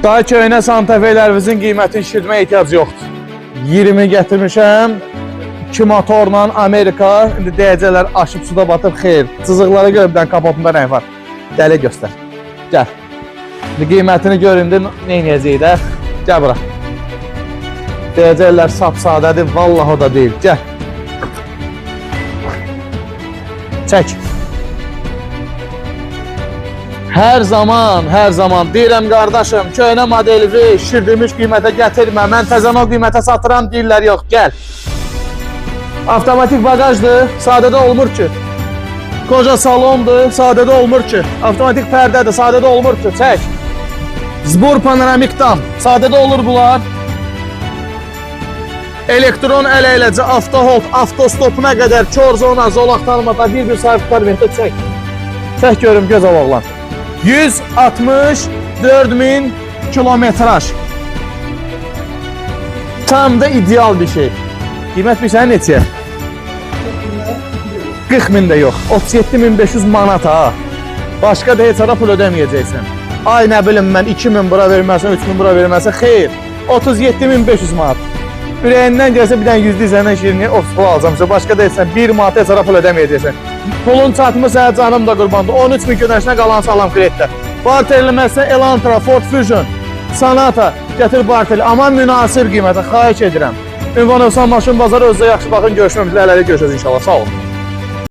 Daha köhnə Santa Fe-lərimizin qiymətini şişirtməyə ehtiyac yoxdur. 20 gətirmişəm. 2 motorla Amerika. İndi deyəcəklər aşıb suda batıb. Xeyr. Cızıqlara görə bir dənə kapotunda rəng var. Gələ göstər. Gəl. İndi qiymətini gör indi nə edəcəyik də. Gəl bura. Deyəcəklər sap sadədir. Vallahi o da deyil. Gəl. Çək. Hər zaman, hər zaman deyirəm qardaşım, köhnə modeli şişirdilmiş qiymətə gətirmə. Mən təzən o qiymətə satıram deyirlər, yox, gəl. Avtomatik bagajdır, sadədə olmur ki. Qoca salondur, sadədə olmur ki. Avtomatik pərdədir, sadədə olmur ki. Çək. Zbor panoramik dam, sadədə olur bunlar. Elektron əl əyləci, avtohold, avtostopuna qədər, kor zona, zolaq tanımata, bir-bir sahib tutar, çək. Çək görüm gözəl oğlan. 164 min kilometraj. Tam da ideal bir şey. Qiymət bilirsən neçəyə? 40 min də yox. 37.500 manat ha. Başqa da heç hara pul ödəməyəcəksən. Ay nə bilim mən 2000 bura verməlisən, 3000 bura verməlisən. Xeyr. 37.500 manat. Ürəyindən gəlsə bir dənə yüzlük səndən şirinliyə 30 pul alacağam. Başqa da heç 1 manat heç hara pul ödəməyəcəksən. Pulun çatmırsa canım da qurbandır. 13 min ödənişinə qalan salam kreditdə. Barter eləməzsən Elantra, Ford Fusion, Sonata gətir barter. Amma münasib qiymətə xahiş edirəm. Ünvan Övsan Maşın Bazarı özünüzə yaxşı baxın. Görüşmək ümidi ilə görüşürüz inşallah. Sağ olun.